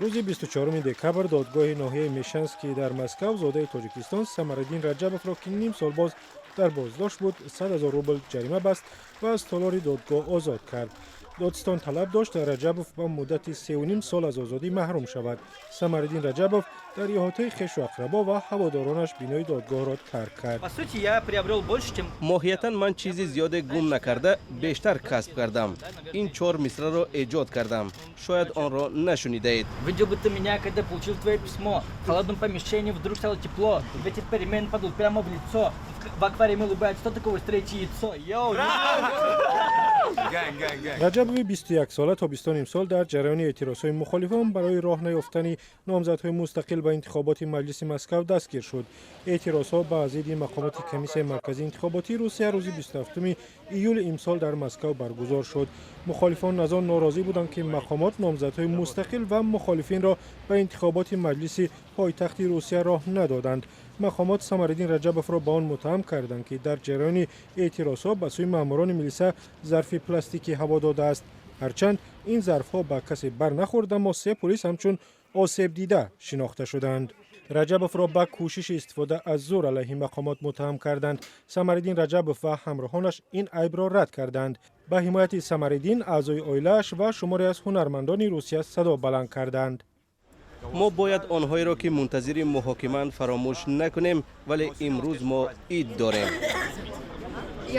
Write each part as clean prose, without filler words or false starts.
Рӯзи 24 декабр додгоҳи ноҳияи Мещанский дар Москав зодаи Тоҷикистон Самариддин Раҷабовро, ки ним сол боз дар боздошт буд, 100 000 рубл ҷарима баст ва аз толори додгоҳ озод кард. Додстон талаб дошт, Раҷабов ба муддати 3,5 сол аз озодӣ маҳрум шавад. Самариддин Раҷабов дар иҳотаи хешу ақрабо ва ҳаводоронаш бинои додгоҳро тарк кард. По сути, я приобрел больше, чем Моҳиятан ман чизи зиёде гум накарда, бештар касб кардам. Ин чор мисраро эҷод кардам, шояд онро нашунидаед. Видел бы ты меня, когда получил твое письмо. В холодном помещении вдруг стало тепло. Ветер перемен подул прямо в лицо. В аквариуме улыбается тот, у кого есть третье яйцо. Йоу! Раҷабови 21-сола тобистони имсол дар ҷараёни эътирозҳои мухолифон барои роҳ наёфтани номзадҳои мустақил ба интихоботи маҷлиси Москав дастгир шуд. Эътирозҳо ба зидди мақомоти Комиссияи марказии интихоботии Русия рӯзи 27 июли имсол дар Москав баргузор шуд. Мухолифон аз он норозӣ буданд, ки мақомот номзадҳои мустақил ва мухолифинро ба интихоботи маҷлиси пойтахти Русия роҳ надоданд. Мақомот Самариддин Раҷабовро ба он муттаҳам карданд, ки дар ҷараёни эътирозҳо ба сӯи маъмурони милиса зарфи пластикӣ ҳаво додааст. Ҳарчанд ин зарфҳо ба касе бар нахӯрд, аммо се пулис ҳамчун осебдида шинохта шуданд. Раҷабовро ба кӯшиши истифода аз зӯр алайҳи мақомот муттаҳам карданд. Самариддин Раҷабов ва ҳамроҳонаш ин айбро рад карданд. Ба ҳимояти Самариддин аъзои оилааш ва шуморе аз ҳунармандони Русия садо баланд карданд. Мо бояд онҳоеро, ки мунтазири муҳокимаанд, фаромӯш накунем, вале имрӯз мо ид дорем.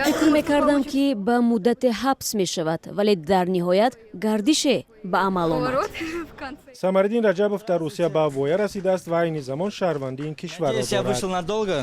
Фикр мекардам, ки ба муддате ҳабс мешавад, вале дар ниҳоят гардише ба амал омад. Самариддин Раҷабов дар Русия ба воя расидааст ва айни замон шаҳрвандии ин кишварро Надеюсь, я дорад. вышел надолго.